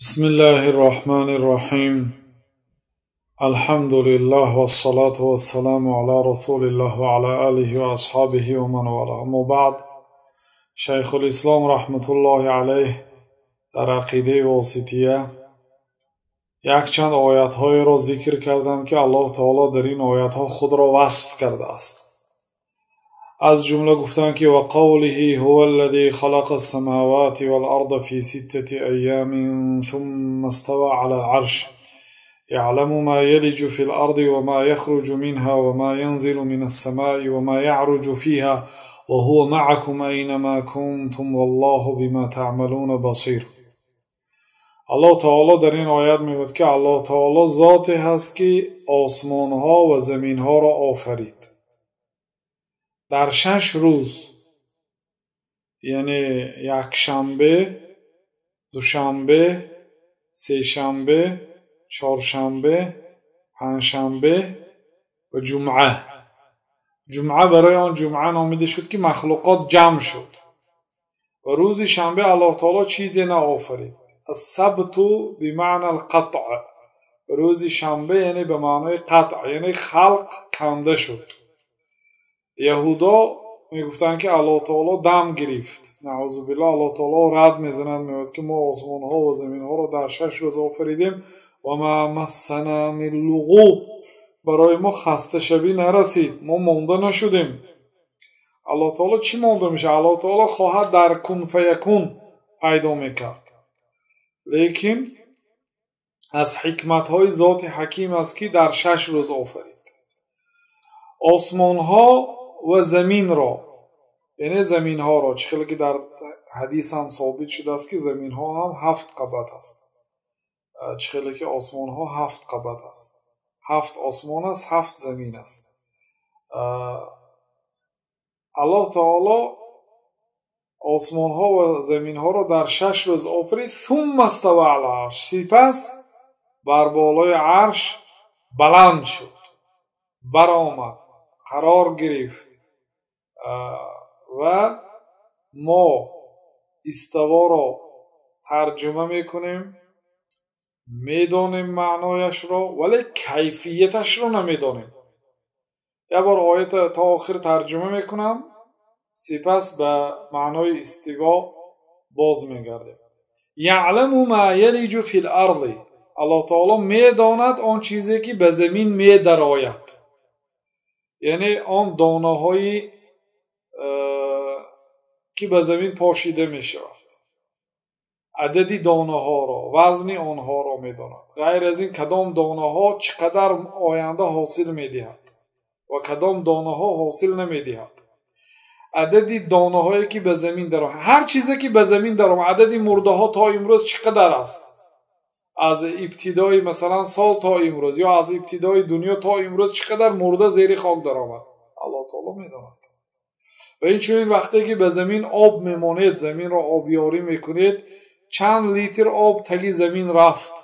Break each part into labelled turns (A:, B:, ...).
A: بسم الله الرحمن الرحيم. الحمد لله والصلاة والسلام على رسول الله وعلى آله وأصحابه ومن والاه. أما بعد، شیخ الاسلام رحمة الله علیه در عقیده واسطیه якчанд оятҳоеро зикр карданд, ки Аллоҳ таоло дар ин оятҳо худро васф кардааст. Аз ҷумла гуфтанд, ки وقوله هو الذي خلق السماوات والأرض في ستة أيام ثم استوى على العرش يعلم ما يلج في الأرض وما يخرج منها وما ينزل من السماء وما يعرج فيها وهو معكم أينما كنتم والله بما تعملون بصير. Аллоҳ таоло дар ин оят мегӯяд, ки Аллоҳ таоло зоте ҳаст, ки осмонҳо ва заминҳоро офарид дар 6 рӯз, яъне якшанбе, душанбе, сешанбе, чоршанбе, панҷшанбе ва ҷумъа. Ҷумъа барои он ҷумъа номида шуд, ки махлуқот ҷамъ шуд ва рӯзи шанбе Аллоҳ таоло чизе наофарид. السبت بمعنى القطع. Рӯзи шанбе, яъне ба маънои қатъ, яъне халқ канда шуд. Яҳудо мегуфтанд, ки Аллоҳ таоло дам гирифт, наъузу биллоҳ. Аллоҳ таоло рад мезанад, мегӯяд, ки мо осмонҳо ва заминҳоро дар 6 рӯз офаридем. وما مسنا من لغوب. Барои мо хасташавӣ нарасид, мо монда нашудем. Аллоҳ таоло чӣ монда мешавад? Аллоҳ таоло хоҳад, дар кун фаякун пайдо мекард, лекин аз ҳикматҳои зоти ҳаким аст, ки дар 6 рӯз офарид осмонҳо ва заминро, яъне заминҳоро. Чӣ хеле ки дар ҳадис ҳам собит шудааст, ки заминҳо ҳам ҳафт қабат аст, чӣ хеле ки осмонҳо ҳафт қабат аст, ҳафт осмон аст, ҳафт замин аст. Аллоҳ таоло осмонҳо ва заминҳоро дар 6 рӯз офарид. ثم استوى على العرش. Сипас бар болои арш баланд шуд, баромад, қарор гирифт. Ва мо иставоро тарҷума мекунем, медонем маънояшро, вале кайфияташро намедонем. Як бор оята то охир тарҷума мекунам, сипас ба маънои истиво боз мегардем. يعلم ما يلج في الأرض. Аллоҳ таоло медонад он чизе, ки ба замин медарояд, яъне он донаҳои, ки ба замин пошида мешавад, адади донаҳоро, вазни онҳоро медонад. Ғайр аз ин, кадом донаҳо чӣ қадар оянда ҳосил медиҳад ва кадом донаҳо ҳосил намедиҳад, адади донаҳое, ки ба замин даромад, ҳар чизе, ки ба замин даромад, адади мурдаҳо то имрӯз чӣ қадар аст, аз ибтидои, масалан, сол то имрӯз ё аз ибтидои дунё то имрӯз чӣ қадар мурда зери хок даромад, Аллоҳ таоло медонад. Ва инчунин вақте ки ба замин об мемонед, заминро обёрӣ мекунед, чанд литр об таги замин рафт,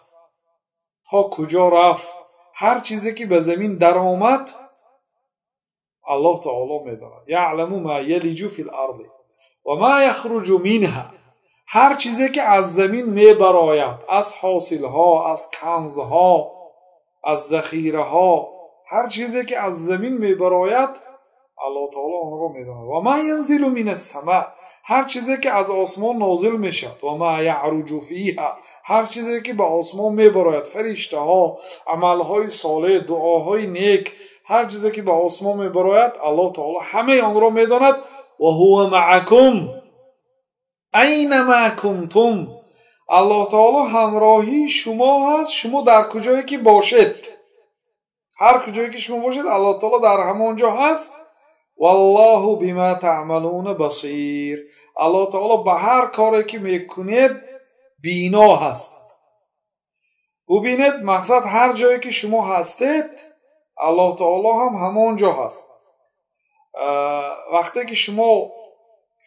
A: то куҷо рафт, ҳар чизе, ки ба замин даромад, Аллоҳ таоло медонад. يعلم ما يلج في الأرض وما يخرج منها. Ҳар чизе, ки аз замин мебарояд, аз ҳосилҳо, аз канзҳо, аз захираҳо, ҳар чизе, ки аз замин мебарояд, Аллоҳ таоло онро медонад. وما ينزل من السماء. Ҳар чизе, ки аз осмон нозил мешавад. وما يعرج فيها. Ҳар чизе, ки ба осмон мебарояд, фариштаҳо, амалҳои солеҳ, дуоҳои нек, ҳар чизе, ки ба осмон мебарояд, Аллоҳ таоло ҳамаи онро медонад. وهو معكم أينما كنتم. Аллоҳ таоло ҳамроҳии шумо ҳаст, шумо дар куҷое ки бошед. Ҳар куҷое ки шумо бошед, Аллоҳ таоло дар ҳамон ҷо ҳаст. والله بما تعملون بصير. Аллоҳ таоло ба ҳар коре, ки мекунед, бино ҳаст. Бубинед, мақсад, ҳар ҷое ки шумо ҳастед, Аллоҳ таоло ҳам ҳамон ҷо ҳаст. Вақте ки шумо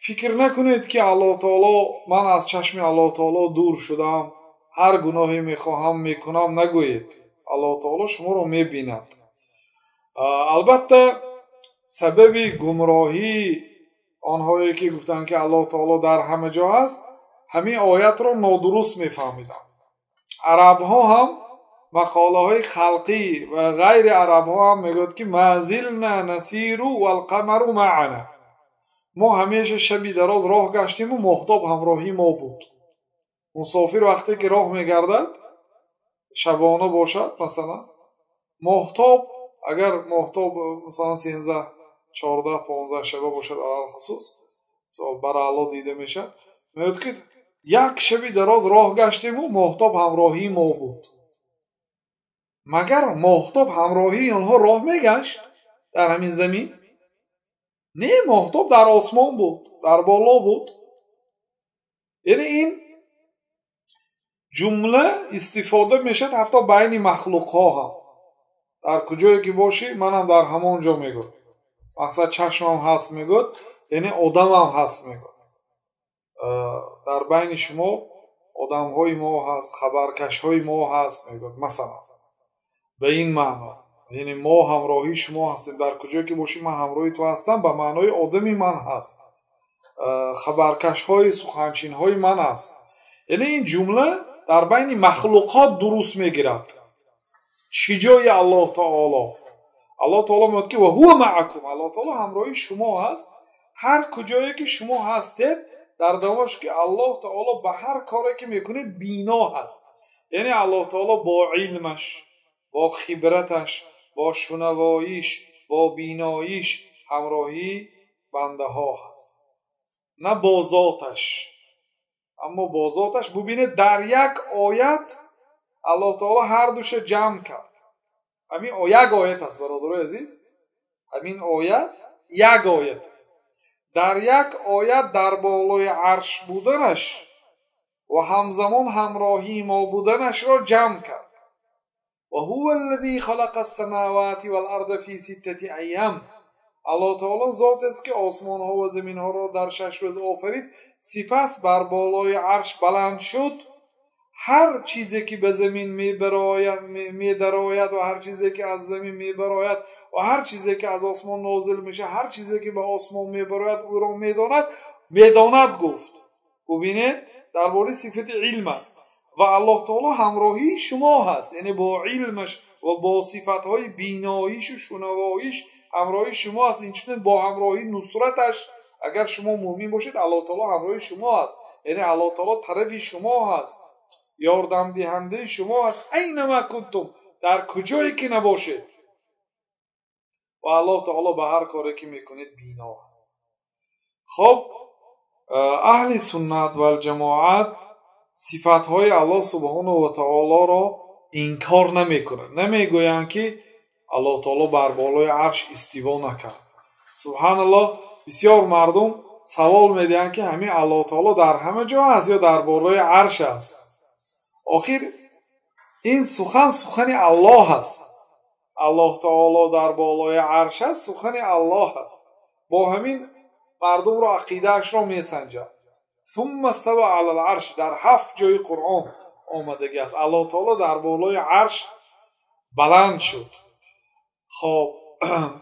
A: фикр накунед, ки Аллоҳ таоло, ман аз чашми Аллоҳ таоло дур шудам, ҳар гуноҳе мехоҳам, мекунам, нагӯед. Аллоҳ таоло шуморо мебинад. Албатта, сабаби гумроҳии онҳое, ки гуфтанд, ки Аллоҳ таоло дар ҳама ҷо ҳаст, ҳамин оятро нодуруст мефаҳмиданд. Арабҳо ҳам мақолаҳои халқӣ ва ғайри арабҳо ҳам мегӯяд, ки ма зилна насиру валқамару маана. Мо ҳамеша шаби дароз роҳ гаштиму моҳтоб ҳамроҳи мо буд. Мусофир вақте ки роҳ мегардад, шабона бошад, масалан, моҳтоб, агар моҳтоб масалан 13, 14, 15 шаба бошад, алалхусус бараъло дида мешавад, мегӯяд, ки як шаби дароз роҳ гаштиму моҳтоб ҳамроҳи мо буд. Магар моҳтоб ҳамроҳии онҳо роҳ мегашт дар ҳамин замин? Не, моҳтоб дар осмон буд, дар боло буд. Яъне ин ҷумла истифода мешавад ҳатто байни махлуқҳо ҳам. Дар куҷое ки бошӣ, манам дар ҳамон ҷо мегӯяд. Мақсад чашмам ҳаст мегӯяд, яъне одамам ҳаст мегӯяд. Дар байни шумо одамҳои мо ҳаст, хабаркашҳои мо ҳаст мегӯяд, масалан. Ба ин маъно, яъне мо ҳамроҳии шумо ҳастем, дар куҷое ки бошӣ ман ҳамроҳи ту ҳастам, ба маънои одами ман ҳаст, хабаркашҳои суханчинҳои ман аст. Яъне ин ҷумла дар байни махлуқот дуруст мегирад. Чӣ ҷои Аллоҳ таоло? Аллоҳ таоло мегӯяд, ки ва ҳува маакум, Аллоҳ таоло ҳамроҳи шумо ҳаст. Ҳар куҷое ки шумо ҳастед, дар давош ки Аллоҳ таоло ба ҳар коре ки мекунед бино ҳаст. Яъне Аллоҳ таоло бо илмаш, бо хибраташ, бо шунавоиш, бо биноиш ҳамроҳии бандаҳо ҳаст, на бо зоташ. Аммо бо зоташ бубинед, дар як оят Аллоҳ таоло ҳар душа ҷамъ кард. Ҳамин як оят аст, бародарои азиз, ҳамин оят як оят аст. Дар як оят дар болои арш буданаш ва ҳамзамон ҳамроҳии мо буданашро ҷамъ кард. وهو الذي خلق السماوات والأرض في ستة أيام. Аллоҳ таоло зот аст, ки осмонҳо ва заминҳоро дар 6 рӯз офарид, сипас бар болои арш баланд шуд. Ҳар чизе ки ба замин медарояд ва ҳар чизе ки аз замин мебарояд ва ҳар чизе ки аз осмон нозил мешавад, ҳар чизе ки ба осмон мебарояд, ӯро медонад гуфт. Бубинед, дар бораи сифати илм аст ва Аллоҳ таоло ҳамроҳии шумо ҳаст, яъне бо илмаш ва бо сифатҳои биноишу шунавоиш ҳамроҳии шумо аст. Инчунин бо ҳамроҳии нусраташ, агар шумо мӯмин бошед, Аллоҳ таоло ҳамроҳии шумо аст. Яъне Аллоҳ таоло тарафи шумо ҳаст, ёрдамдиҳандаи шумо аст. Айнама кунтум, дар куҷое ки набошед. Ва Аллоҳ таоло ба ҳар коре ки мекунед бино аст. Хоб, аҳли суннат валҷамоат сифатҳои Аллоҳ субҳонаҳу ва таолоро инкор намекунанд. Намегӯянд, ки Аллоҳ таоло бар болои арш истиво накард. Субҳаналлоҳ, бисёр мардум савол медиҳанд, ки ҳамин Аллоҳ таоло дар ҳама ҷо аст ё дар болои арш аст? Охир ин сухан сухани Аллоҳ аст. Аллоҳ таоло дар болои арш аст, сухани Аллоҳ аст. Бо ҳамин мардумро ақидаашро месанҷад. ثم استوى على العرش дар 7 ҷои Қуръон омадагӣ аст. Аллоҳ таоло дар болои арш баланд шуд. Хоб,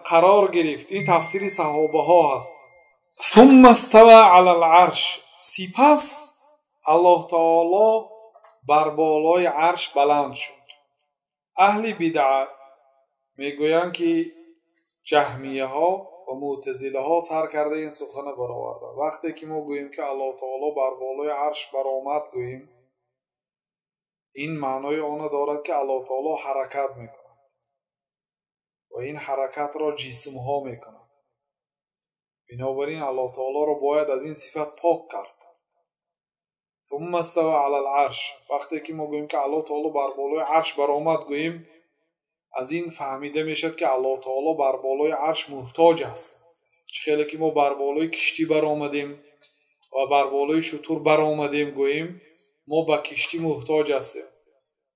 A: қарор гирифт. Ин тафсири саҳобаҳо ҳаст. ثم استوى على العرش, сипас Аллоҳ таоло бар болои арш баланд шуд. Аҳли бидъа мегӯянд, ки ҷаҳмияҳо ва мӯтазилаҳо сар карда ин сухана бароварданд. Вақте ки мо гӯем, ки Аллоҳ таоло бар болои арш баромад гӯем, ин маънои она дорад, ки Аллоҳ таоло ҳаракат мекунад ва ин ҳаракатро ҷисмҳо мекунад. Бинобар ин Аллоҳ таолоро бояд аз ин сифат пок кард. ثم استوى على العرش, вақте ки мо гӯем, ки Аллоҳ таоло бар болои арш баромад гӯем, аз ин фаҳмида мешавад, ки Аллоҳ таоло бар болои арш муҳтоҷ аст. Чӣ хеле ки мо бар болои киштӣ баромадем ва бар болои шутур баромадем гӯем, мо ба киштӣ муҳтоҷ ҳастем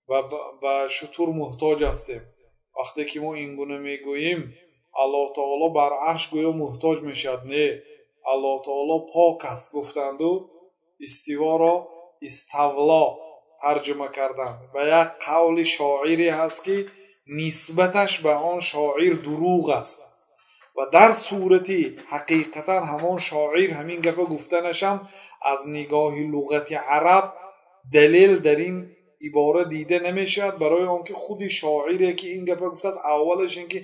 A: ва ба шутур муҳтоҷ ҳастем. Вақте ки мо ин гуна мегӯем, Аллоҳ таоло бар арш гӯё муҳтоҷ мешавад. Не, Аллоҳ таоло пок аст гуфтанду истиворо иставло тарҷума карданд. Ба як қавли шоире ҳаст, ки нисбаташ ба он шоир дурӯғ аст ва дар сурати ҳақиқатан ҳамон шоир ҳамин гапа гуфтанашам аз нигоҳи луғати араб далел дар ин ибора дида намешавад, барои он ки худи шоире ки ин гапа гуфтааст, аввалаш ин ки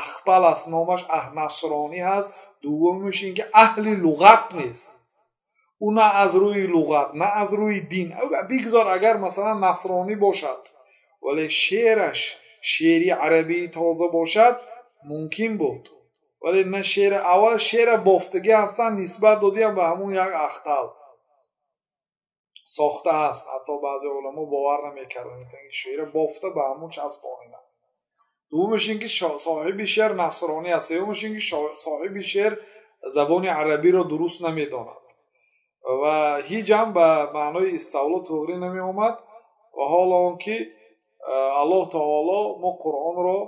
A: ахтал аст, номаш насронӣ ҳаст, дуввумаш ин ки аҳли луғат нест. Ӯ на аз рӯи луғат, на аз рӯи дин. Бигзор агар масалан насронӣ бошад, вале шеъраш шеъри арабии тоза бошад, мумкин буд. Вале на шеър, аввал шеъра бофтагӣ ҳастанд, нисбат додиам ба ҳамун як ахтал сохта аст. Ҳатто баъзе уламо бовар намекарданд, ки шеъра бофта ба ҳамун часпониданд. Дуввумаш ин ки соҳиби шеър насронӣ аст, севумаш ин ки соҳиби шеър забони арабиро дуруст намедонад ва ҳеҷ ҳам ба маънои иставло туғрӣ намеомад. Ва ҳоло он ки Аллоҳ таоло мо Қуръонро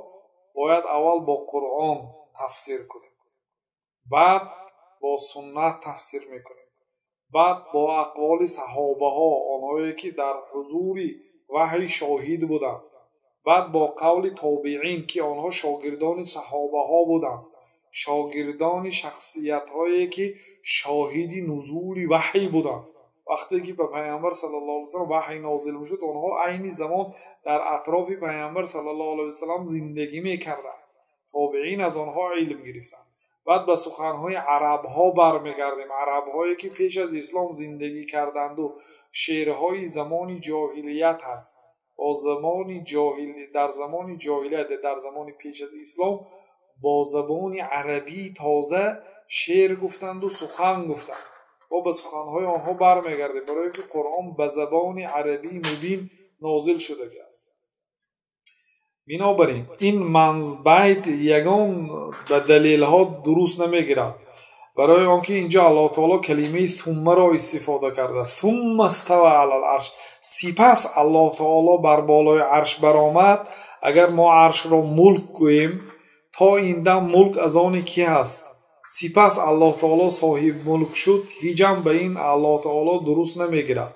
A: бояд аввал бо Қуръон тафсир кунем, баъд бо суннат тафсир мекунем, баъд бо ақволи саҳобаҳо, онҳое ки дар ҳузури ваҳй шоҳид буданд, баъд бо қавли тобеин ки онҳо шогирдони саҳобаҳо буданд, шогирдони шахсиятҳое ки шоҳиди нузули ваҳй буданд. Вақте ки ба Пайғамбар саллаллоҳу алайҳи васаллам ваҳй нозил мешуд, онҳо айни замон дар атрофи Пайғамбар саллаллоҳу алайҳи васаллам зиндагӣ мекарданд. Тобеин аз онҳо илм гирифтанд. Баъд ба суханҳои арабҳо бармегардем, арабҳое ки пеш аз ислом зиндагӣ карданду шеърҳои замони ҷоҳилият ҳаст. Бо замони ҷоҳил, дар замони ҷоҳилият, дар замони пеш аз ислом бо забони арабии тоза шеър гуфтанду сухан гуфтанд. Мо ба суханҳои онҳо бармегардем, барои ки Қуръон ба забони арабии мубин нозил шудагиаст. Бинобар ин ин байт ягон ба далелҳо дуруст намегирад, барои он ки инҷо Аллоҳ таоло калимаи суммаро истифода карда. Сумма става алал арш, сипас Аллоҳ таоло бар болои арш баромад. Агар мо аршро мулк гӯем, то ин дам мулк аз они ки ҳаст? Сипас Аллоҳ таоло соҳиб мулк шуд, ҳиҷам ба ин Аллоҳ таоло дуруст намегирад.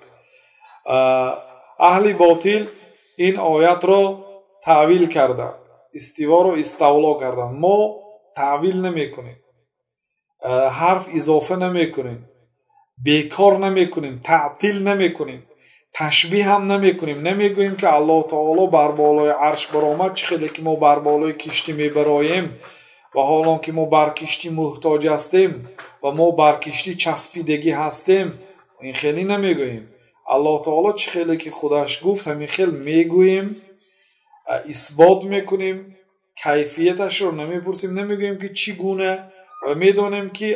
A: Аҳли ботил ин оятро таъвил карданд, истиворо иставло карданд. Мо таъвил намекунем, ҳарф изофа намекунем, бекор намекунем, таътил намекунем, ташбиҳ ҳам намекунем. Намегӯем ки Аллоҳ таоло бар болои арш баромад, чӣ хеле ки мо бар болои киштӣ мебароем ва ҳолон ки мо бар киштӣ муҳтоҷ ҳастем ва мо бар киштӣ часпидагӣ ҳастем, ин хеле намегӯем. Аллоҳ таоло чӣ хеле ки худаш гуфт, ҳамин хел мегӯем, исбот мекунем, кайфияташро намепурсем, намегӯем ки чӣ гуна, ва медонем ки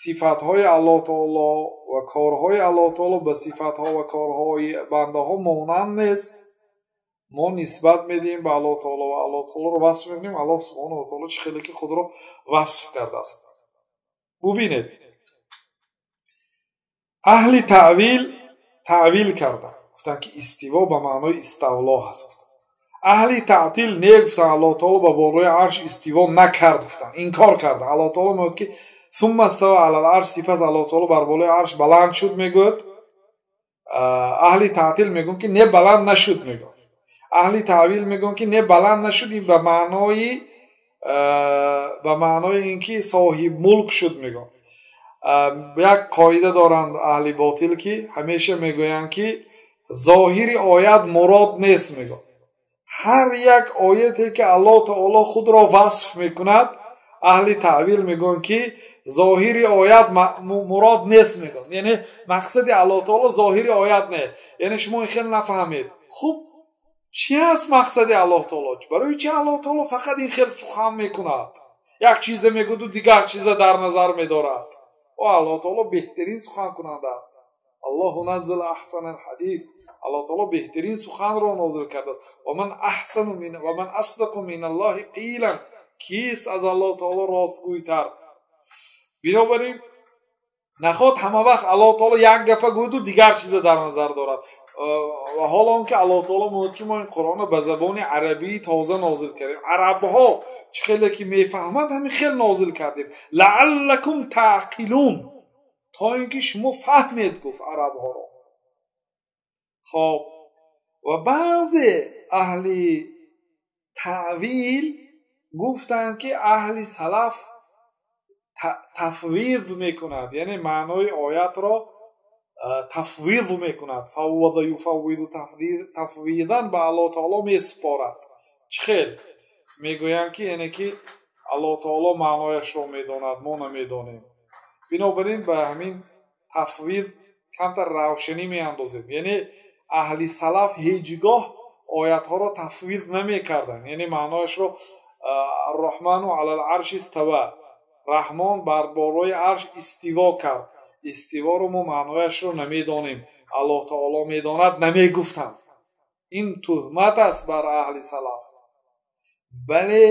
A: сифатҳои Аллоҳ таоло ва корҳои Аллоҳ таоло ба сифатҳо ва корҳои бандаҳо монанд нест. Мо нисбат медиҳем ба Аллоҳ таоло ва Аллоҳ таолоро васф мекунем. Аллоҳ субҳонаҳу ва таоло чӣ хеле ки худро васф кардааст. Бубинед, аҳли таъвил таъвил карданд, гуфтанд ки истиво ба маънои иставло ҳаст. Аҳли таътил не, гуфтанд Аллоҳ таоло ба болои арш истиво накард, гуфтанд, инкор карданд. Аллоҳ таоло мегӯяд ки сумма става алал арш, сипас Аллоҳ таоло бар болои арш баланд шуд мегӯяд. Аҳли таътил мегӯянд ки не, баланд нашуд мегӯянд. Аҳли таъвил мегӯянд ки не, баланд нашуд, ин ба маънои ин ки соҳиб мулк шуд мегӯянд. Як қоида доранд аҳли ботил ки ҳамеша мегӯянд ки зоҳири оят мурод нест мегӯянд. Ҳар як ояте ки Аллоҳ таоло худро васф мекунад, аҳли таъвил мегӯянд ки зоҳири оят мурод нест мегӯянд. Яъне мақсади Аллоҳ таоло зоҳири оят не. Яъне шумо ин хел нафаҳмед. Хуб, чӣ ҳаст мақсади Аллоҳ таоло? Барои чӣ Аллоҳ таоло фақат ин хел сухан мекунад? Як чизе мегӯяду дигар чиза дар назар медорад. О, Аллоҳ таоло беҳтарин суханкунанда аст. Аллоҳу наззала аҳсанал ҳадис. Аллоҳ таоло беҳтарин суханро нозил кардааст. Ва ман аҳсану мин ва ман асдақу миналлоҳи қийлан. Кист аз Аллоҳ таоло ростгӯйтар? Бинобар ин наход ҳама вақт Аллоҳ таоло як гапа гӯяду дигар чиза дар назар дорад. Ва ҳоло он ки Аллоҳ таоло мегӯяд ки мо ин Қуръонро ба забони арабии тоза нозил кардем. Арабҳо чӣ хеле ки мефаҳманд, ҳамин хел нозил кардем. Лааллакум таъқилун, то ин ки шумо фаҳмед, гуфт арабҳоро. Хоб, ва баъзе аҳли таъвил гуфтанд ки аҳли салаф тафвиз мекунад, яъне маънои оятро тафвиз мекунад. Фаввада юфаввиду тафвидан ба Аллоҳ таоло месупорад. Чӣ хел? Мегӯянд ки яъне ки Аллоҳ таоло маънояшро медонад, мо намедонем. Бинобар ин ба ҳамин тафвиз камтар равшанӣ меандозем. Яъне аҳли салаф ҳеҷ гоҳ оятҳоро тафвиз намекарданд. Яъне маънояшро Арраҳману алал арши истава, Раҳмон бар болои арш истиво кард. Истиворо мо маънояшро намедонем, Аллоҳ таоло медонад намегуфтанд. Ин туҳмат аст бар аҳли салаф. Бале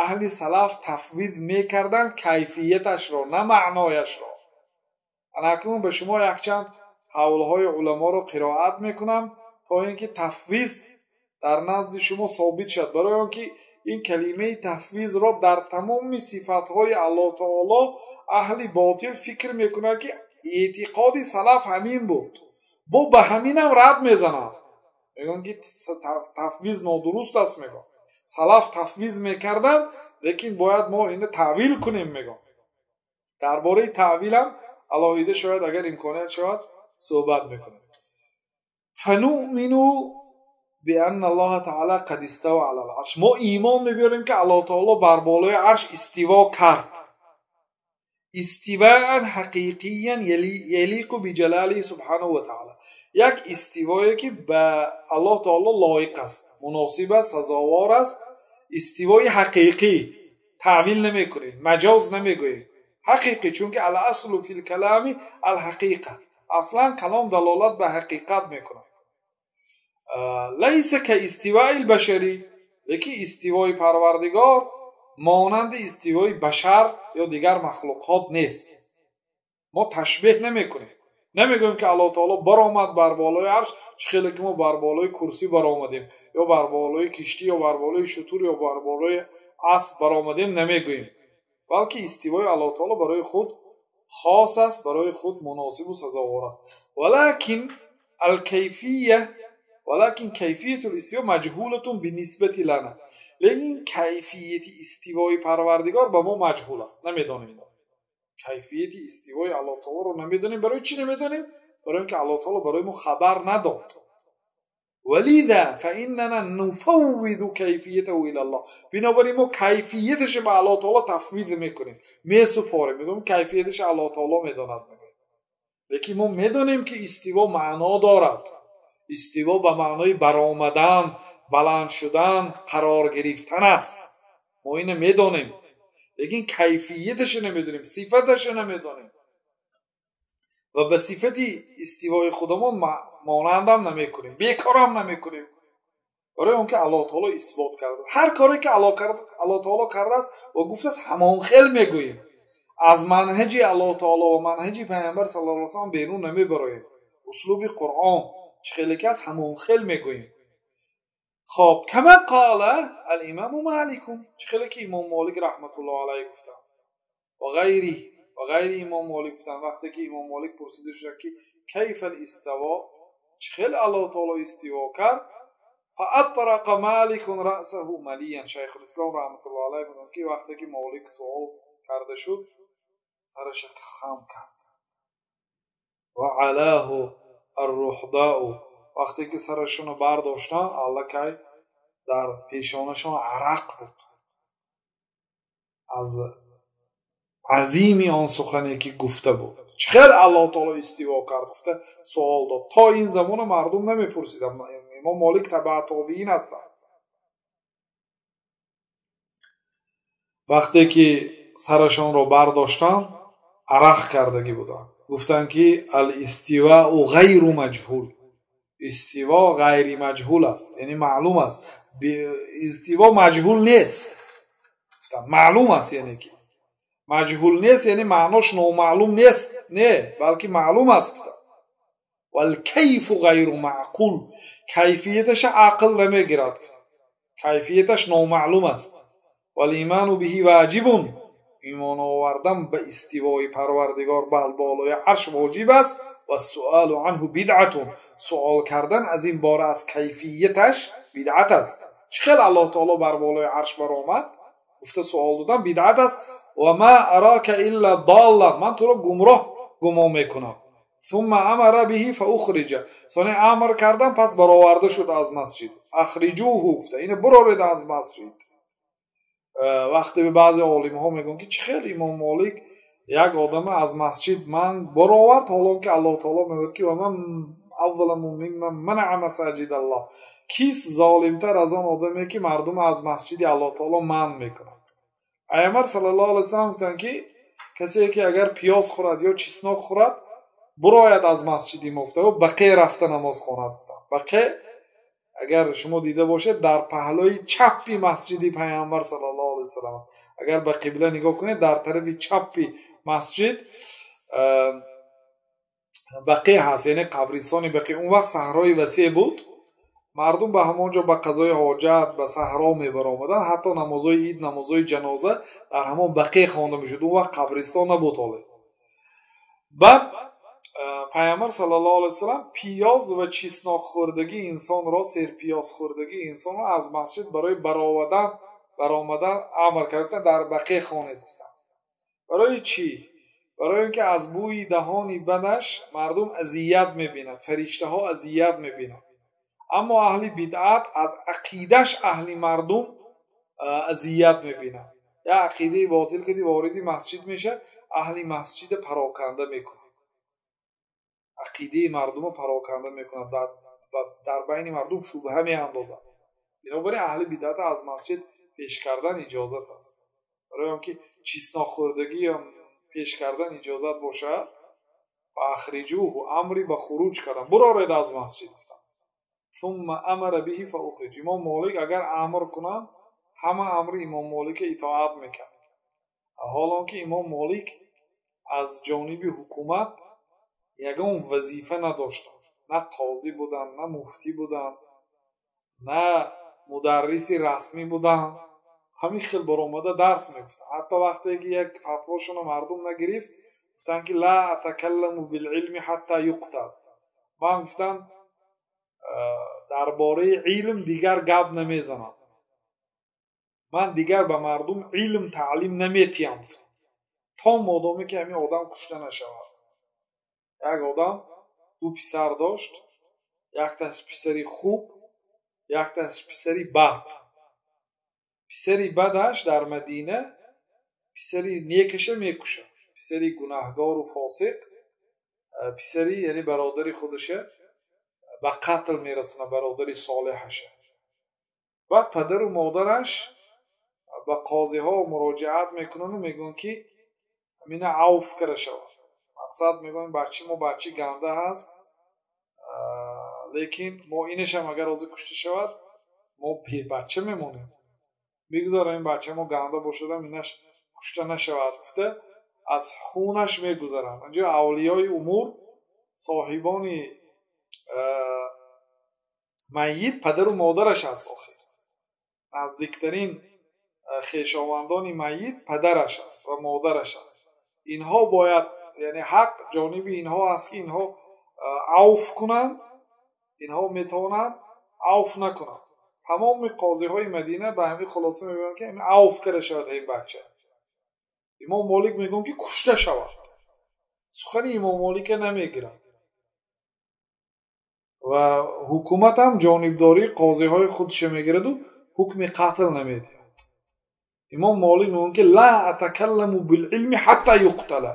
A: аҳли салаф тафвиз мекарданд кайфияташро, на маънояшро. Ана акнун ба шумо якчанд қавлҳои уламоро қироат мекунам то ин ки тафвиз дар назди шумо собит шавад. Барои он ки ин калимаи тафвизро дар тамоми сифатҳои Аллоҳ таоло аҳли ботил фикр мекунанд ки эътиқоди салаф ҳамин буд. Бо ба ҳаминам рад мезананд. Мегӯянд ки тафвиз нодуруст аст, мегӯянд. Салаф тафвиз мекарданд, лекин бояд мо инро таъвил кунем, мегӯянд. Дар бораи таъвилам алоҳида шояд агар имконият шавад суҳбат мекунем. Фануъмину бианна Аллоҳа таъала қад истава алал арш. Мо имон мебиёрем ки Аллоҳ таоло бар болои арш истиво кард. Истиваан ҳақиқиян ялиқу биҷалалиҳи субҳанаҳу ва таъала. Як истивое ки ба Аллоҳ таоло лоиқ аст, муносиб аст, сазовор аст. Истивои ҳақиқӣ, таъвил намекунем, маҷоз намегӯем. Ҳақиқӣ, чунки ал-аслу фил калами ал-ҳақиқа. Аслан калом далолат ба ҳақиқат мекунад. Лайса ка истиваил башарӣ, лекин истивои Парвардигор монанди истивои башар ё дигар махлуқот нест. Мо ташбеҳ намекунем. Намегӯем ки Аллоҳ таоло баромад бар болои арш, чӣ хеле ки мо бар болои курсӣ баромадем, ё бар болои киштӣ, ё бар болои шутур, ё бар болои асп баромадем намегӯем. Балки истивои Аллоҳ таоло барои худ хос аст, барои худ муносибу сазовор аст. Валакин алкайфия, валакин кайфиятул истиво маҷҳулатун бинисбати лана. Лекин кайфияти истивои Парвардигор ба мо маҷҳул аст, намедонем. Кайфияти истивои Аллоҳ таолоро намедонем. Барои чӣ намедонем? Барои ин ки Аллоҳ таоло барои мо хабар надод. Вализа фаиннана нуфаввиду кайфиятаҳу илаллоҳ. Бинобар ин мо кайфияташро ба Аллоҳ таоло тафвиз мекунем, месупорем, мегӯем кайфияташро Аллоҳ таоло медонад, мегӯем. Лекин мо медонем ки истиво маъно дорад. Истиво ба маънои баромадан, баланд шудан, қарор гирифтан аст. Мо инро медонем, лекин кайфияташро намедонем, сифаташро намедонем ва ба сифати истивои худамон монандам намекунем, бекорам намекунем. Барои он ки Аллоҳ таоло исбот кардааст. Ҳар коре ки Аллоҳ таоло кардааст ва гуфтааст, ҳамон хел мегӯем. Аз манҳаҷи Аллоҳ таоло ва манҳаҷи Пайғамбар саллаллоҳу алайҳи васаллам берун намебароем. Услуби Қуръон чӣ хеле ки аст, ҳамон хел мегӯем. Хоб, кама қола ал-имаму Маликун, чӣ хеле ки имом Молик раҳматуллоҳ алайҳ гуфтанд ва ғайриҳ, ва ғайри имом Молик гуфтанд. Вақте ки имом Молик пурсида шуд ки кайфал истово, чӣ хел Аллоҳ таоло истиво кард, фаатрақа Маликун раъсаҳу малиян. Шайхулислом раҳматуллоҳ алайҳ мегӯянд ки вақте ки Молик суол карда шуд, сараша хам кард. Ва алаҳу арруҳдаъу, вақте ки сарашонро бардоштанд, аллакай дар пешонашон арақ буд аз азими он сухане ки гуфта буд. Чӣ хел Аллоҳ таоло истиво кард гуфта суол дод. То ин замона мардум намепурсиданд. Имом Молик табаа тобиин ҳастанд. Вақте ки сарашонро бардоштанд, арақ кардагӣ буданд. Гуфтанд ки ал-истиваъу ғайру маҷҳул. Истиво ғайри маҷҳул аст, яъне маълум аст. Истиво маҷҳул нест. Гуфтанд маълум аст, яъне ки маҷҳул нест, яъне маънош номаълум нест, не, балки маълум аст. Гуфтанд валкайфу ғайру маъқул, кайфияташ ақл намегирад, кайфияташ номаълум аст. Валиману биҳи воҷибун, имон овардан ба истивои Парвардигор бар болои арш воҷиб аст. Ва суалу анҳу бидъатун, суол кардан аз ин бора аз кайфияташ бидъат аст. Чӣ хел Аллоҳ таоло бар болои арш баромад гуфта суол додан бидъат аст. Ва ма арака илла даллан, ман туро гумроҳ гумон мекунам. ثم امر به فاخرج. Сони амр кардан, пас бароварда шуд аз масҷид. Ахриҷуҳу гуфта, ино бароред аз масҷид. Вақте баъзе олимҳо мегӯянд, ки чӣ хел Имом Молик як одама аз масҷид ман баровард, ҳолон ки Аллоҳ таоло мегӯяд, ки ومن اظلم ممن منع مساجد الله, кист золимтар аз он одаме, ки мардум аз масҷиди Аллоҳ таоло манъ мекунад? Пайғамбар саллаллоҳу алайҳи васаллам гуфтанд, ки касе ки агар пиёз хӯрад ё чеснок хӯрад, бурояд аз масҷиди мо, гуфта, Бақе рафта намоз хонад, гуфтанд. Бақе, агар шумо дида бошед, дар паҳлӯи чапи масҷиди Пайғамбар саллаллоҳу алайҳи васаллам аст. Агар ба қибла нигоҳ кунед, дар тарафи чапи масҷид Бақе ҳаст, яъне қабристони Бақе. Он вақт саҳрои васеъ буд, мардум ба ҳамон ҷо ба қазои ҳоҷат ба саҳро мебаромаданд. Ҳатто намозҳои ид, намозҳои ҷаноза дар ҳамон Бақе хонда мешуд. Он вақт қабристон набуд ҳоле. Баъд Пайғамбар саллаллоҳу алайҳи васаллам пиёз ва чеснок хӯрдагии инсонро, серпиёз хӯрдагии инсонро аз масҷид барои баромадан амр карданд, дар Бақе хонед, гуфтанд. Барои чӣ? Барои он ки аз бӯи даҳони бадаш мардум азият мебинад, фариштаҳо азият мебинанд. Аммо аҳли бидъат аз ақидаш аҳли мардум азият мебинанд. Як ақидаи ботил кади вориди масҷид мешавад, аҳли масҷида пароканда мекунад, ақидаи мардумро пароканда мекунад, дар байни мардум шубҳа меандозад. Бинобар ин аҳли бидъат аз масҷид пеш кардан иҷозат аст. Барои он ки чеснок хӯрдагӣ пеш кардан иҷозат бошад, فاخرجوه, амри ба хуруҷ кардан, буроред аз масҷид, гуфтанд. ثم امر به فاخرج. Имом Молик агар амр кунанд, ҳама амри Имом Молика итоат мекард. Ҳолон ки Имом Молик аз ҷониби ҳукумат ягон вазифа надоштанд, на қозӣ буданд, на муфтӣ буданд, на мударриси расмӣ буданд. Ҳамин хел баромада дарс мегуфтанд. Ҳатто вақте ки як фатвошонро мардум нагирифт, гуфтанд, ки لا أتكلم بالعلم حتى يقتل. Ман, гуфтанд, дар бораи илм дигар гап намезанам, ман дигар ба мардум илм таълим наметиҳам, гуфтам, то модоме ки ҳамин одам кушта нашавад. Як одам ду писар дошт, якташ писари хуб, якташ писари бад. Писари бадаш дар Мадина писари некаша мекушад. Писари гунаҳгору фосиқ писари, яъне бародари худаша ба қатл мерасонад, бародари солеҳаша. Баъд падару модараш ба қозиҳо муроҷиат мекунанду мегӯянд, ки ҳамина авф кара шавад. Мақсад, мегӯям, бачаи мо бачаи ганда ҳаст, лекин мо инашам агар ҳозир кушта шавад, мо бебача мемонем. Бигзор ин бача мо ганда бошадам, инаш кушта нашавад, гуфта, аз хунаш мегузаранд. Анҷо авлиёи умур, соҳибони майит падару модараш аст. Охир наздиктарин хешовандони майит падараш аст ва модараш аст. Инҳо бояд, яъне ҳақ ҷониби инҳо аст, ки инҳо авф кунанд. Инҳо метавонанд авф накунанд. Тамоми қозиҳои Мадина ба ҳамин хулоса мебаранд, ки авф карда шавад ҳамин бача. Имом Молик мегӯянд, ки кушта шавад. Сухани Имом Молика намегиранд ва ҳукуматам ҷонибдории қозиҳои худша мегираду ҳукми қатл намедиҳад. Имом Молик мегӯянд, ки لا أتكلم بالعلم حتى يقتل.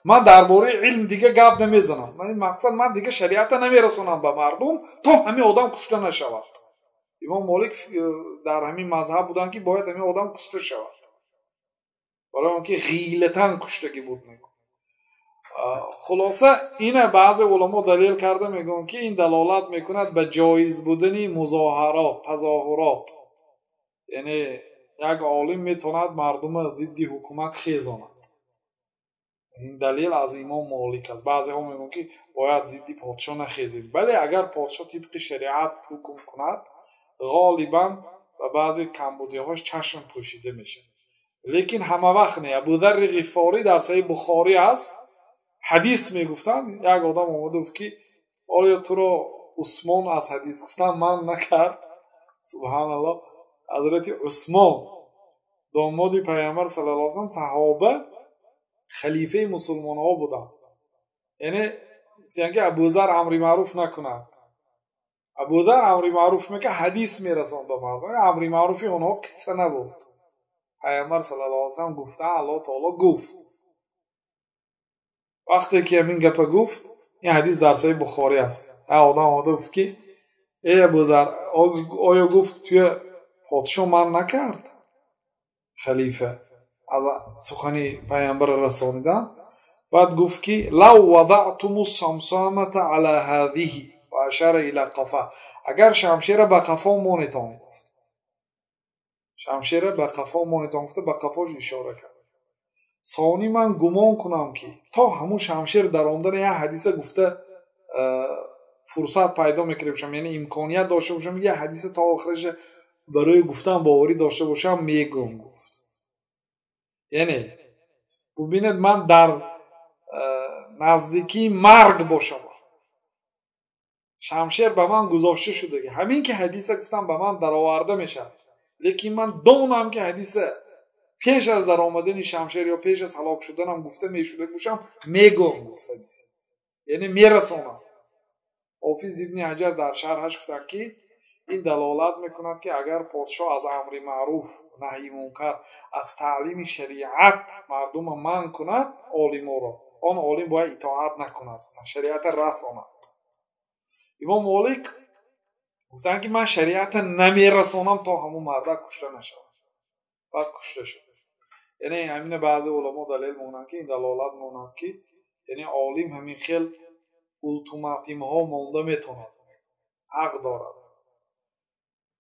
A: Ман дар бораи илм дига гап намезанам, мақсад, ман дига шариата намерасонам ба мардум, то ҳамин одам кушта нашавад. Имом Молик дар ҳамин мазҳаб буданд, ки бояд ҳамин одам кушта шавад, барои он ки ғилатан куштагӣ буд, мегӯянд. Хулоса, ина баъзе уламо далел карда мегӯянд, ки ин далолат мекунад ба ҷоиз будани музоҳарот, тазоҳурот, яъне як олим метавонад мардума зидди ҳукумат хезонад. Ин далел аз Имом Молик аст. Баъзеҳо мегӯянд, ки бояд зидди подшоҳ нахезем. Бале, агар подшоҳ тибқи шариат ҳукм кунад, ғолибан ба баъзе камбудиҳош чашм пӯшида мешавад, лекин ҳама вақт не. Абударри Ғифорӣ, дар Саҳиҳи Бухорӣ аст, ҳадис мегуфтанд. Як одам омада гуфт, ки оё туро Усмон аз ҳадис гуфтан манъ накард? Субҳаналлоҳ! Ҳазрати Усмон, домоди Пайғамбар саллаллоҳу алайҳи васаллам, саҳоба, халифаи мусулмонҳо буданд. Яъне Гуфтанд ки Абузар амри маъруф накунад. Абузар амри маъруф мекард, ҳадис мерасонд ба мардум. Амри маъруфи онҳо қисса набуд. Пайғамбар саллаллоҳу алайҳи васаллам гуфта, Аллоҳ таоло гуфт. Вақте ки ҳамин гапа гуфт, ин ҳадис дар Саҳиҳи Бухорӣ аст. Одам омада гуфт ки эй Абузар, оё гуфт туя подшоҳ ман накард? Халифа аз сухани пайғамбарро расонидан. Баъд гуфт ки лав вадаътуму самсамата ала ҳазиҳи ва ашара ила қафа. Агар шамшера ба қафо монетон гуфт. Шамшера ба қафо монетон гуфта ба қафош ишора кард. Сони ман гумон кунам ки то ҳамун шамшер даромадани як ҳадиса гуфта фурсат пайдо мекарда бошам, яъне имконият дошта бошам, як ҳадиса то охираш барои гуфтан боварӣ дошта бошам, мегӯм гуфт. Яъне бубинед, ман дар наздикии марг бошам, шамшер ба ман гузошта шудаги, ҳамин ки ҳадиса гуфтам ба ман дароварда мешавад, лекин ман донам ки ҳадиса пеш аз даромадани шамшер ё пеш аз ҳалок шуданам гуфта мешуда бошам, мегӯм гуфт ҳадиса, яъне мерасонам. Ҳофиз ибни Ҳаҷар дар шарҳаш гуфтанд ки ин далолат мекунад ки агар подшоҳ аз амри маъруф, наҳйи мункар, аз таълими шариат мардумро манъ кунад, олиморо, он олим бояд итоат накунад, шариатро расонад. Имом Молик гуфтанд ки ман шариатро намерасонам то ҳамун мардак кушта нашавад. Баъд кушта шуд. Яъне ҳамина баъзе уламо далел монанд ки ин далолат монанд ки яъне олим ҳамин хел ултиматумҳо монда метавонад, ҳақ дорад.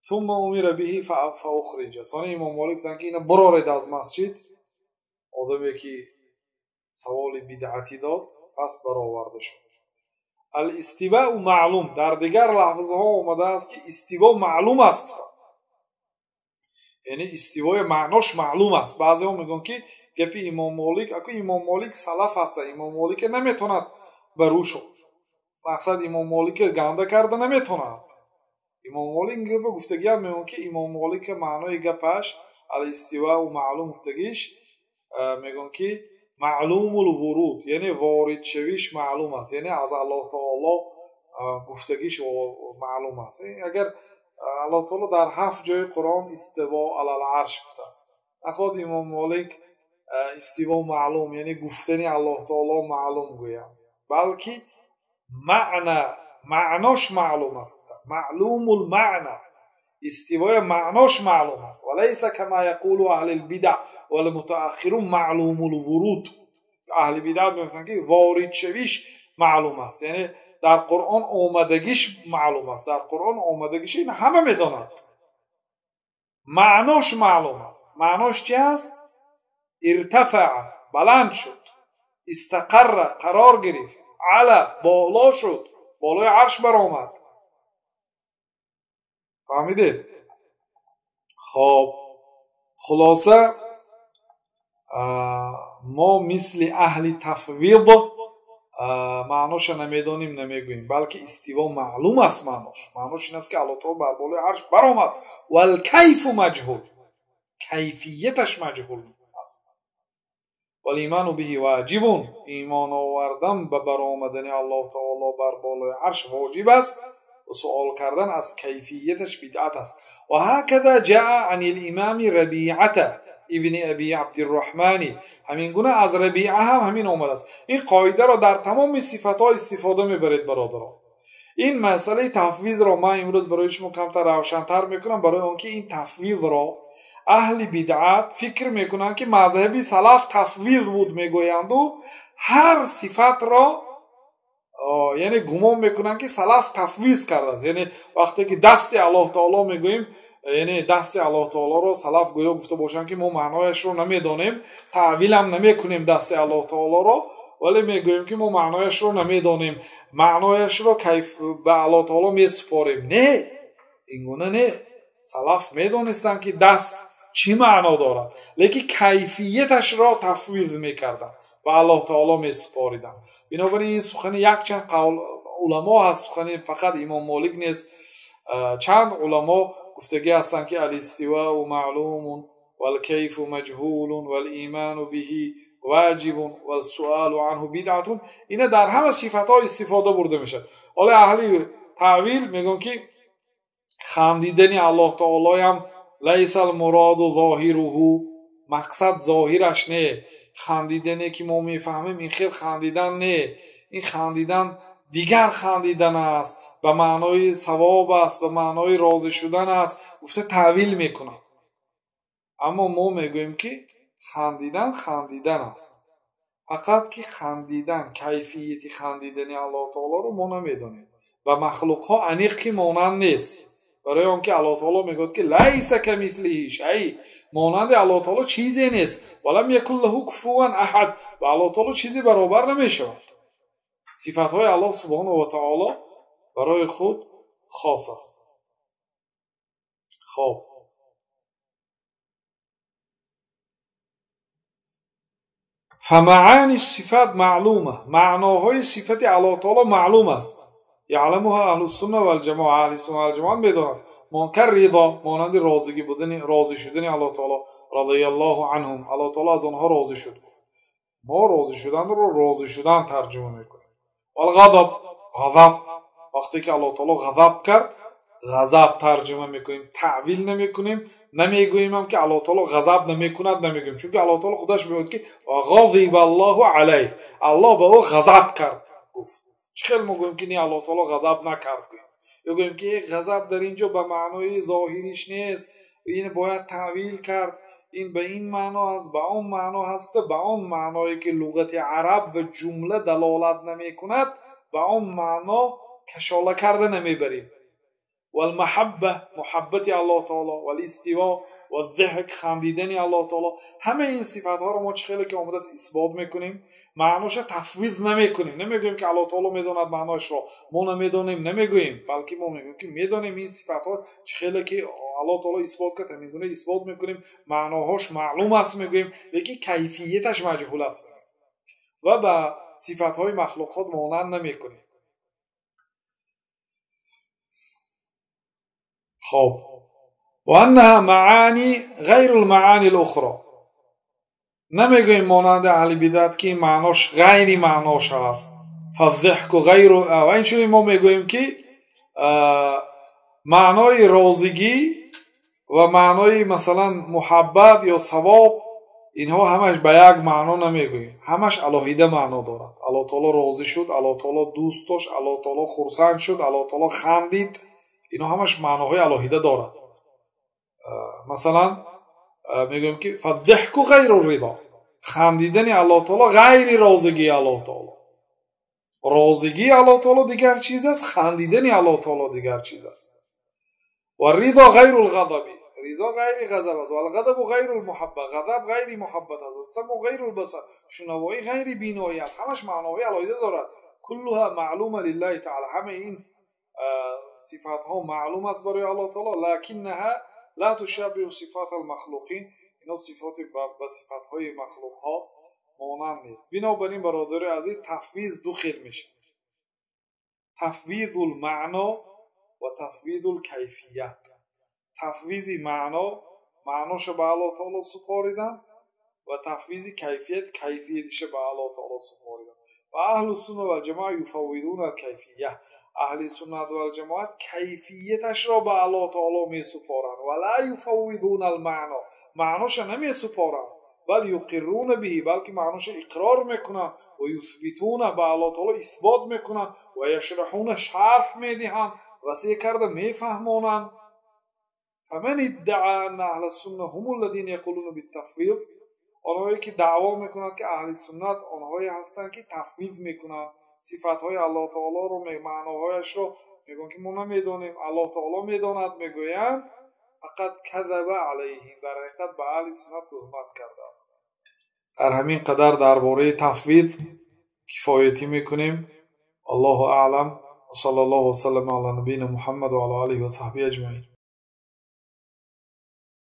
A: Сумма умира биҳи фаухриҷа. Сони Имом Молик гуфтанд ки ина бароред аз масҷид. Одаме ки саволи бидъатӣ дод, пас бароварда шуд. Ал-истиваъу маълум. Дар дигар лафзҳо омадааст ки истиво маълум аст гуфтанд. Яъне истивои маънош маълум аст. Баъзеҳо мегӯянд ки гапи Имом Молик, аку Имом Молик салаф аст, Имом Молик наметавонад ба рӯш, мақсад Имом Молик ганда карда наметавонад. Имом Молик гапа гуфтагиам мегӯянд ки Имом Молик маънои гапаш ал-истиваъу маълум гуфтагиш мегӯянд ки маълумул вуруд, яъне воридшавиш маълум аст, яъне аз Аллоҳ таоло гуфтагиш маълум аст. Агар Аллоҳ таоло дар 7 ҷои Қуръон истиво алал арш гуфтааст, наход Имом Молик истиво маълум, яъне гуфтани Аллоҳ таоло маълум гӯянд, балки маънош маълум аст гуфтанд. Маълумул маъна, истивои маънош маълум аст. Валайса кама яқулу аҳлил бидъ вал мутааххирун маълумул вуруд. Аҳли бидъат мегӯянд ки воридшавиш маълум аст, яъне дар Қуръон омадагиш маълум аст. Дар Қуръон омадагиш ин ҳама медонад. Маънош маълум аст. Маънош чи аст? Иртафаа, баланд шуд, истақарра, қарор гирифт, ала, боло шуд, болои арш баромад. Фаҳмидед? Хоб, хулоса мо мисли аҳли тафвид маъноша намедонем, намегӯем, балки истиво маълум аст. Маънош ин аст ки Аллоҳ таоло бар болои арш баромад. Валкайфу маҷҳул, кайфияташ маҷҳул аст. Валиману биҳи воҷибун, имон овардан ба баромадани Аллоҳ таоло бар болои арш воҷиб аст ва суол кардан аз кайфияташ бидъат аст. Ва ҳаказа ҷаа ани лимами Рабиата ибни Аби Абдирраҳмани, ҳамин гуна аз Рабиа ҳам ҳамин омадааст. Ин қоидаро дар тамоми сифатҳо истифода мебаред, бародарон. Ин масъалаи тафвизро ман имрӯз барои шумо камтар равшантар мекунам, барои он ки ин тафвизро аҳли бидъат фикр мекунанд ки мазҳаби салаф тафвиз буд мегӯянду ҳар сифатро яъне гумон мекунанд ки салаф тафвиз кардааст. Яъне вақте ки дасти Аллоҳ таоло мегӯем, яъне дасти Аллоҳ таолоро салаф гӯё гуфта бошанд ки мо маънояшро намедонем, таъвилам намекунем дасти Аллоҳ таолоро, вале мегӯем ки мо маънояшро намедонем, маънояшро кайф ба Аллоҳ таоло месупорем. Не, ин гуна не. Салаф медонистанд ки даст чӣ маъно дорад, лекин кайфияташро тафвиз мекарданд, ба Аллоҳ таоло месупориданд. Бинобар ин сухани якчанд қавл уламо ҳаст, сухани фақат Имом Молик нест. Чанд уламо гуфтагӣ ҳастанд ки алистивау маълумун валкайфу маҷҳулун валиману биҳи واجب والسؤال عنه بدعة. اینا در همه صفت ها استفاده برده میشد. حالا اهل تعویل میگن که خندیدن الله تعالی هم لیس المراد ظاهره، مقصد ظاهرش نه، خندیدنی که ما میفهمیم این خیلی خندیدن نه، این خندیدن دیگر خندیدن است، به معنای ثواب است، به معنای راضی شدن است، گفته تعویل میکنن. اما ما میگوییم که خندیدن خندیدن است، فقط که خندیدن کیفیت خندیدن الله تعالی رو ما نمیدانیم و مخلوق ها انیق که مانند نیست، برای آنکه الله تعالی میگوید که لیس کمثله شیء، مانند الله تعالی چیزی نیست، ولم یکن له کفوا احد، و الله تعالی چیزی برابر نمیشود. صفات های الله سبحانه و تعالی برای خود خاص است. خب فمعانی الصفات معلومه، معناهای صفت الله تعالی معلوم است، یعلمها اهل السنه والجماعه، اهل سنت والجماعت میدانند. منکر رضا، مانند راضی بودن، راضی شدن الله تعالی، رضی الله عنهم، الله تعالی از آنها راضی شد. ما راضی شدن رو راضی شدن ترجمه میکنیم. والغضب، غضب، وقتی که الله تعالی غضب کرد غضب ترجمه میکنیم، تعویل نمیکنیم، نمیگوییم هم که الله تعالی غضب نمیکند، نمیگوییم، چون که الله تعالی خودش میگوید که غضب الله علیه، الله به او غضب کرد. گفت چه خیلی میگوییم که نه الله تعالی غضب نکرد، یا گوییم که غضب در اینجا به معنای ظاهریش نیست، این باید تعویل کرد، این به این معنا هست، به آن معنا هست، به آن معنایی که لغت عرب و جمله دلالت نمیکند به آن معنا کشاله کرده نمیبریم. والمحبه، محبت الله تعالی، والاستواء والضحک، خندیدن الله تعالی، همه این صفات ها رو ما چه خیلی که آمده است اثبات میکنیم، معناش تفویض نمیکنیم، نمیگوییم که الله تعالی میداند معناش را، ما نمیدانیم، نمیگوییم، بلکه ما میگوییم که میدانیم این صفات ها چه خیلی که الله تعالی اثبات کرد همین گونه اثبات میکنیم، معناهاش معلوم است میگوییم، لیکن کیفیتش مجهول است و به صفات های مخلوقات مانند نمیکنیم. خب وانها معانی غیر المعانی الاخرى، نمیگوییم مانند اهل بدعت که معناش غیری معناش هست، فالضحک غیر، و اینچنین ما میگوییم که معنای راضیگی و معنای مثلا محبت یا ثواب، اینها همش به یک معنا نمیگوییم، همش علاهیده معنا دارد. الله تعالی راضی شد، الله تعالی دوست داشت، الله تعالی خرسند شد، الله تعالی خندید، اینا همش معناهای علاهیده دارد. مثلا میگویم که فالضحک غیر الرضا، خندیدن الله تعالی غیر راضیگی الله تعالی، راضیگی الله تعالی دیگر چیز است، خندیدن الله تعالی دیگر چیز است. و رضا غیر الغضب، رضا غیر غضب است، و الغضب غیر المحبه، غضب غیر محبت است، و السمع غیر البصر، شنوایی غیر بینایی است، همش معناهای علاهیده دارد. کلها معلومه لله تعالی، همه این صفات ها معلوم است برای الله تعالی، لکنها لا تشابه صفات المخلوقین، اینا صفات با صفات های مخلوق ها مانند نیست. بنابراین برادر عزیز تفویض دو خیل میشه، تفویض المعنا و تفویض الکیفیت. تفویض معنا، معناش به الله تعالی سپاریدن، و تفویض کیفیت، کیفیتش به الله تعالی سپاریدن. و اهل السنه والجماعه یفوضون الکیفیه، اهل سنت والجماعت کیفیتش را به الله تعالی می سپارند، و لا یفوضون المعنا، معناش نمی سپارند، بل یقرون به، بلکه معناش اقرار میکنند، و یثبتون، به الله تعالی اثبات میکنند، و یشرحون، شرح میدهند، وسیع کرده میفهمانند. فمن ادعى ان اهل السنه هم الذين يقولون بالتفویض، آنهایی که دعوا میکنند که اهل سنت آنهایی هستند که تفویض میکنند صفاتهای الله تعالی رو، معناهایش رو میگن که ما نمیدانیم، الله تعالی میداند، میگویند فقط کذب علیهم، در حقیقت به اهل سنت تهمت کرده است. در همین قدر درباره تفویض کفایتی میکنیم. الله اعلم، و صلی الله وسلم علی نبینا محمد و علی آله و صحبه اجمعین.